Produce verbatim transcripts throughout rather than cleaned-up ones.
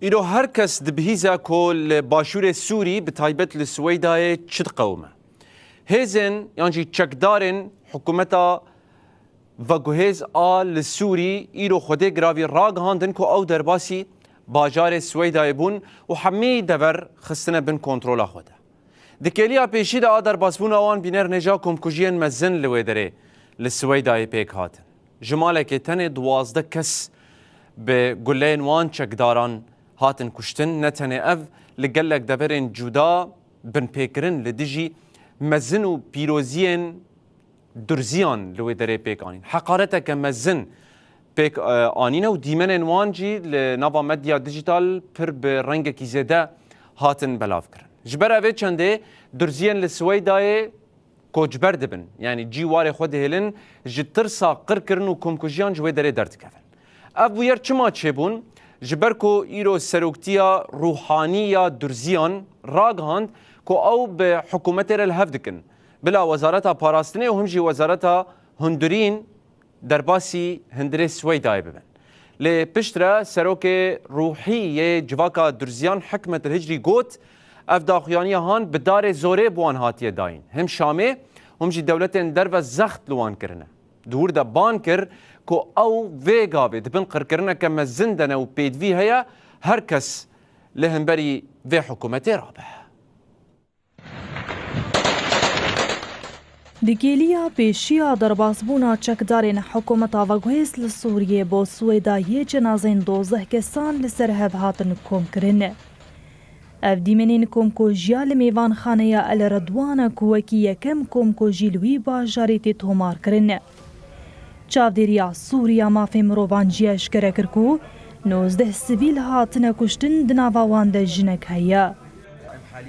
Îro her kes dibihîze ku li başûrê Sûrî, bi taybet li Swêdayê çi diqewime. Hêzên yan jî çekdarên hikûmeta veguhêz a li Sûrî îro Xwedê giravî ragihandin ku ew derbasî bajarê Swêdayê bûn û hemî dever xistine bin kontrola xwe de. Di kêliya pêşî de a derbasbûna wan bîner nêja komkujiyên mezin li wê derê li Swêdayê pêk hatin. Ji malekê tenê duwazdeh kes bi guleyên wan çekdaran hatin kuştin. Ne tenê ev, li gelek deverên cuda binpêkirin li dijî mezin û pîroziyên durziyan li wê derê pêk anîn. Heqareteke mezin pêk, e, anîne û dîmenên wan jî li nava medya dijital pir bi rengekî zêde hatin belavkirin. Ji ber evê çendê durziyên li Swêdayê koçber dibin, yanî cî warê xwe dihêlin, ji tirsa qirkirin û komkujiyan ji wê derê derdikevin. Ev bûyer çima çêbûn? Ji ber ku îro seroktiya ruhanî ya durziyan ragihand ku ew bi hikûmetê re li hev dikin, bila Wezareta Parastinê û him jî Wezareta Hundirîn derbasî hundirê Swêdayê bibin. Lê piştre serokê ruhî yê civaka durziyan Hikmet El Hicrî got, ev daxuyaniya han bi darê zorê bi wan hatiye dayîn. Him Şamê, him jî dewletên derve zext li wan kirine. Di wir de ban kir ku ew vê gavê di bin qirkirineke mezin de ne û pêdivî heye her kes li hemberî vê hikûmetê rabe. Di kêliya pêşiya derbasbûna çekdarên hikûmeta veguhêz li Sûriyê bo Swêdayê cenazeyên dozdeh kesan li ser hev hatin komkirin. Ev dîmenên komkujiya li mêvanxaneya El Redwan e ku wekî yekem komkujî li wî bajarî tê tomarkirin. Çavdêriya Sûriya Mafê Mirovan jî eşkere kir ku nozdeh sivîl hatine kuştin, di nava wan de jinek heye.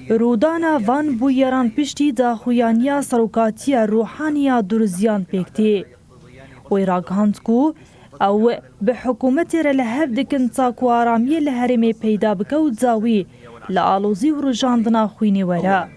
Rûdana van bûyeran piştî daxuyaniya serokatiya ruhanî ya durziyan pêk tê. Wê ragihand ku ew bi hikûmetê re li hev dikin ta ku aramiyê li herêmê peyda bike û dawî li alozî û rijandina xwînê were.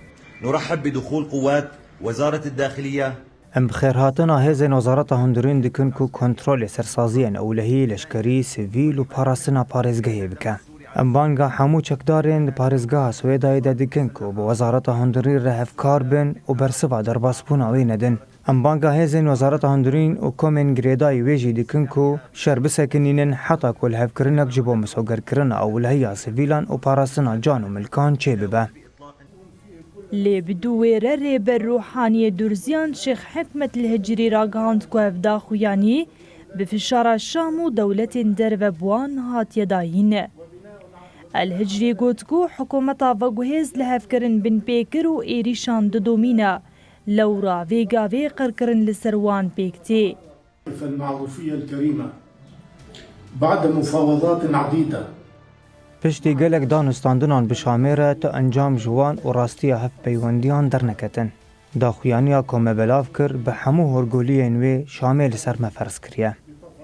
نرحب بدخول قوات وزارة الداخلية. Em bi xêrhatina hêzên Wezareta Hundirîn dikin ku kontrolê ser saziyên ewlehî, leşkerî, sivîl û parastina parêzgehê bike. Em banga hemû çekdarên di parêzgeha Swêdayê de dikin ku bi Wezareta Hundirîn re hevkar bin û bersiva derbasbûna wê nedin. Em banga hêzên Wezareta Hundirîn û komên girêdayî wê jî dikin ku şer bisekinînin heta ku lihevkirinek ji bo misogerkirina ewlehiya sivîlan û parastina can û milkan çêbibe. Lê bi dû wê re Rêber Ruhaniyê Durziyan Şêx Hikmet El Hicrî ragihand ku ev daxuyanî bi fişara Şam û dewletên derve bi wan hatiye dayîn. El Hicrî got ku hikûmeta veguhêz lihevkirin binpêkir û êrîşan didomîne, lewra vê gavê qirkirin li ser wan pêk tê. المعروفية الكريمة بعد مفاوضات عديدة. Piştî gelek danûstandinan bi Şamê re tu encam ji wan û rastiya hevpeywendiyan derneketin. Daxuyaniya ku me belav kir, bi hemû horgoliyên wê Şamê li ser me ferz kiriye.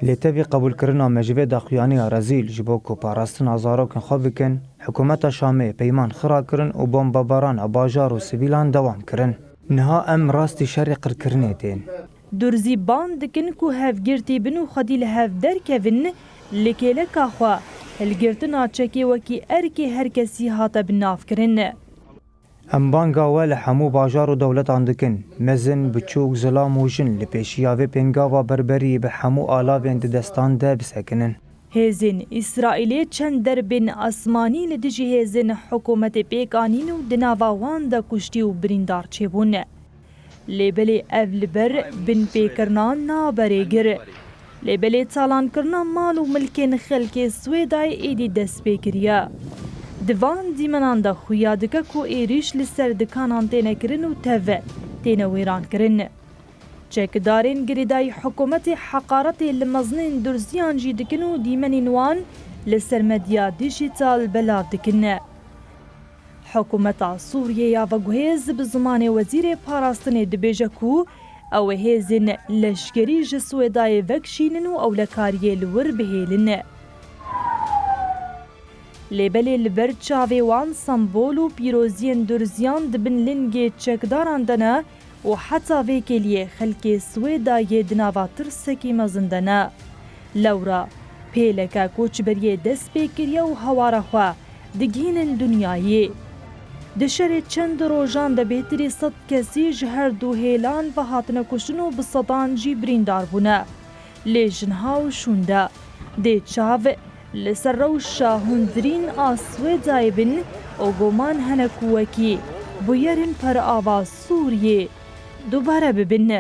Lê tevî qebûlkirina me ji vê daxuyaniya rezîl ji bo ku parastina zarokên xwe bikin, hikûmeta Şamê peyman xira kirin û bombebarana bajar û sivîlan dewam kirin. Niha em rastî şerê qirkirinê tên. Durzî ban dikin ku hevgirtî bin û xwedî li hev derkevin, li kêleka xwe hilgirtina çekê wekî erkê herkesî hate binavkirin. Em banga we li hemû bajar û dewletan dikin, mezin, biçûk, zilam û jin li pêşiya vê pêngava berberî bi hemû alavên di destan de bisekinin. Hêzên Îsraîlê çend derbên asmanî li dijî hêzên hikûmetê pêk anîn û di nava wan de kuştî û birîndar çêbûn. Lê belê ev li ber binpêkirina nabe rêgir. Lê belê talankirina mal û milkên xelkê Swêdayê êdî dest pê kiriye. Di van dîmenan de xuya dike ku êrîş li ser dikanan têne kirin û tev têne wêran kirin. Çekdarên girêdayî hikûmetê heqaretê li mezinên durziyan jî dikin û dîmenên wan li ser medya dijîtal belav dikin. Hikûmeta Sûriyê ya veguhêz bi zimanê Wezîrê Parastinê dibêje ku ew ê hêzên leşkerî ji Swêdayê vekişînin û ewlekariyê li wir bihêlin. Lê belê li ber çavê wan sembol û pîroziyên durziyan di bin lingê çekdaran de ne û heta vê kêliyê xelkê Swêdayê di nava tirsekî mezin de ne. Lewra Hêleke koçberiyê dest pê kiriye û hewara xwe digihînin dinyayê. Di şerê çend rojan de bêtirî sed kesî ji her du hêlan ve hatine kuştin û bi sedan jî birîndar bûne. Lê ji niha û şûnde dê çav li ser rewşa hundirîn a Swêdayê bin û guman hene ku wekî bûyerên perava Sûriyê dubare bibin.